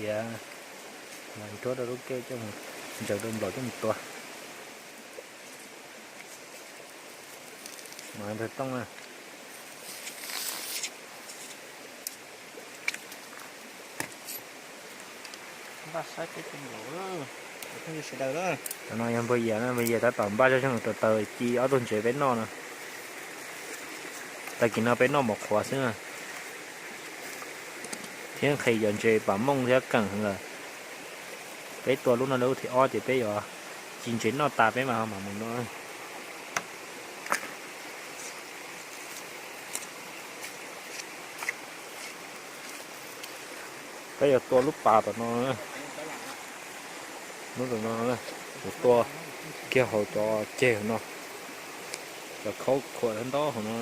Tias mas nruab rau lub kej coj mus ntsaws rau nplaum coj mus tua. Mas ntawg tooj na. Npaj saib peb cov nplaum, cov phooj ywg sawv daws na. Cov no yog npawg Yias na, npawg Yias tab tom npaj zoj zeeg taws taws ci ob tug ntses peb noj no. Tag kis no peb noj mov qhuav xwb na, thiab nqhis cov ntses pam mooj thiab keem lawm. Peb tua lub no lub thib ob ces peb yuav ci ntses noj tas peb mam mam mus no. Peb yuav tua lub pas tom no, lub tom no, yuav tua kiag hauv cov ceg hauv no, cov khaub khuam ntaub hauv no.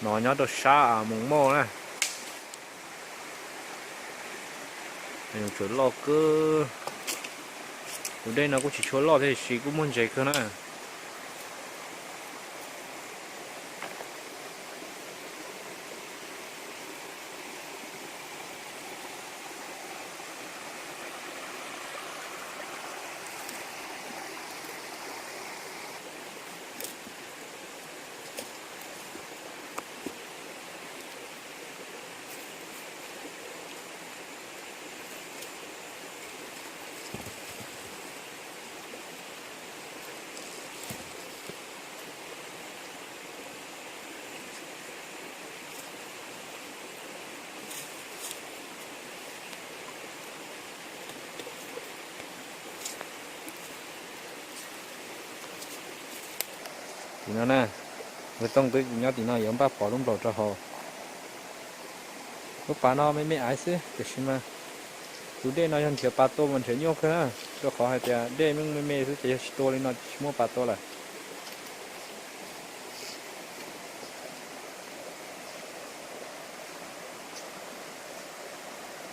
No nyob rau sab Moos Mauj na. Tsuas loj kawg. Tus dej no kuj tsis tshua loj thiab tiam sis kuj muaj ntses kawg na. Tim no na, npawg Tooj twb nyob tim no yuav npaj pov lub nplaum rau haus. Lub pas no me me aiv xwb tiam sis mas tus dej no yog nrhiav pas tua mas nrhiav nyuaj kawg na, rau qhov hais tias dej me me xwb ces yog tsis tua li no ces tsis muaj pas tua lawm.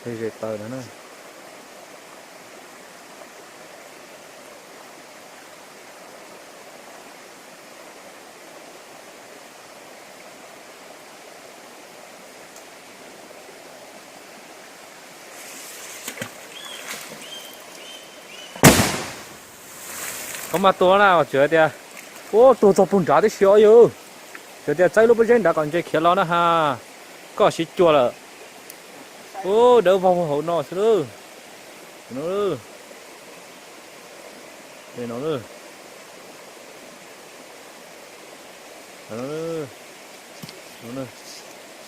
Ze taws no na. Koj mas tua na, tseem tias, ua tuag txog puag nrad tib si os yawg. Tseem tias txaib lub pob zeb nrad kom ntses khiav los na ha. Koj siv cuag lawm. Ua dawb vog hauv no xwb lawm.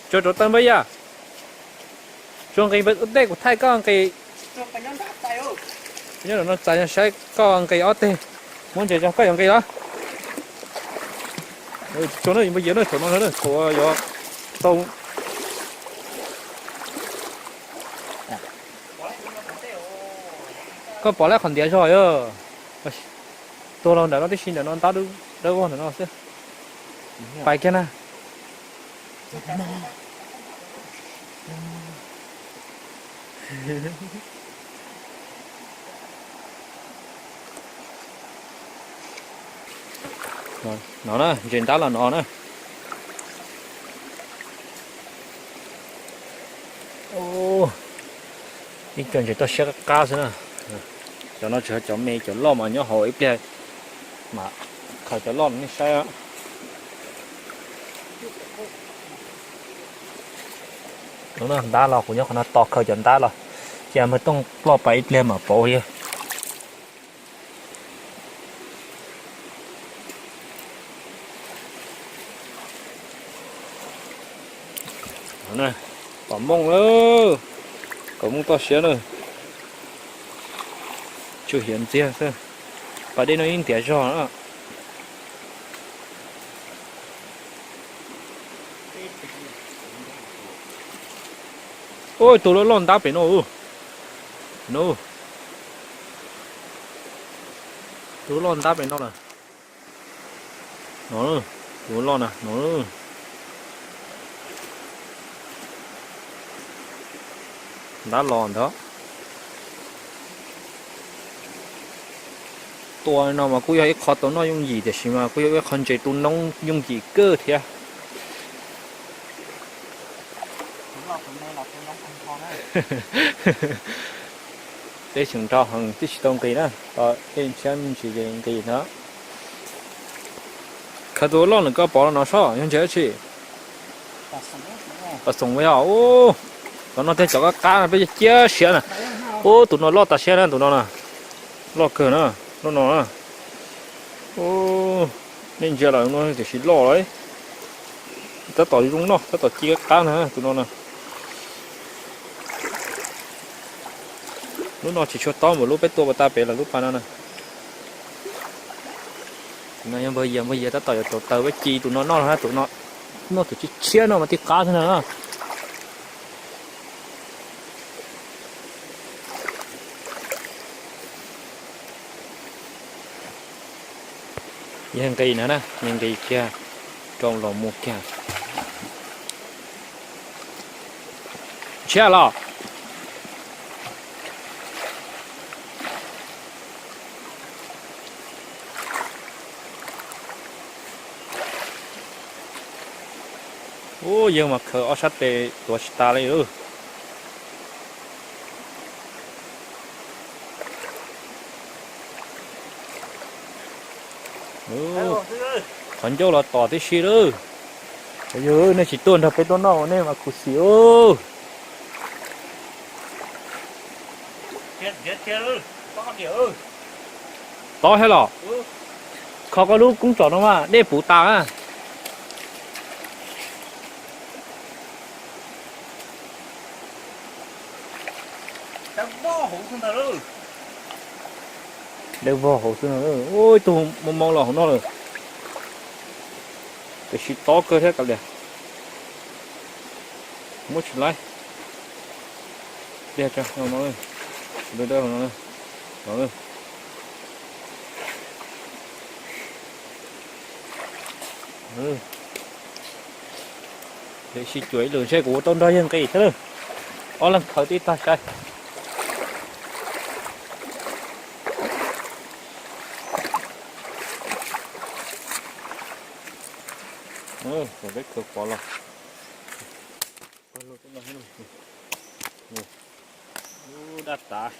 Tso rau tawb npab yaj. Tso nqis ua tej kuv thaij koj nqis. Nyob no txais saib koj nqis ob teg. Muab ntses tso koj yuav nqis los. Tso na, thaum no thaum yuav tau. Koj pom lawm qhov ntiav zog yog. Tuag los ntawm no tib si, ntawm no ntab dawb vog ntawm no xwb. Pais kiag na. No na, ntses ntab los no na. Ib co ntses toj siab qab qab xwb na. Cov no tsis yog cov me, cov loj mas nyob hauv, ib pliag mam khaws cov loj nej saib. Ntab los, kuv nyob qhov no tos khaws cov ntab los, cia npawg Tooj ploj pas ib pliag mam pauv thiab. Pom mooj lawm, pom mooj toj siab na. Tsw hiav ntxiag xwb. Pas dej no ib ntiav zog na. Tus loj loj ntab pem no. No, tus loj ntab pem no lawm. No, tus loj na no. Ntab los ntag. Tua no mas kuj yog ib qho tau noj yooj yim tiam sis mas kuj yog ib qho ntses tu noob yooj yim kawg thiab. Teb tseem nrau heev twb tsis tau nqis na, tos tej ntshiab me ntsis ces nqis ntag. Khaws tus loj nws koj pov no sob, yog ntses dab tsi? Pas xoom yog ub. Cov no tej cov qab qab no peb cia siab na. Ub, tus no loj tas siab na, tus no na. Loj kawg na, loj no na. Ub, nej ntsia lawm no tiam sis loj lawm. Tab tom zoo noj, tab tom ci qab qab na tus no na. Lub no tsis tshua tob npaum lub peb tua pas tag pem lawm lub pas no na. Tus no yog npawg Yias, npawg Yias tab tom yuav rauv taws peb ci tus no noj na, tus no noj tus tshiab tshiab no mas tib qab xwb na. Yawg nqis na na, yawg nqis kiag, rau los mus kiag. Ntshiab los. Ub, yawg mas khaws ob sab tes tuav tsis tas li. Qhov ncauj los tom tib si lawm. Yog nej tsis tuaj nrog peb tuaj noj nej mas khuv xim ub. Tob thiab los? Kho koj lub koob tsom no mas dej puv tas na. Dej vog hauv xwb no. Ub, ib tug moo moo los hauv no lawm. Tiam sis tob kawg thiab kav liam. Muab tsis laib. Pliag tso no, no, no. Sib cuam ib lwm ntshe kuv tau nrog yawg nqis thiab lawm. Ob leeg khaws tib tag sai. Peb khaws pov los. Daj tas.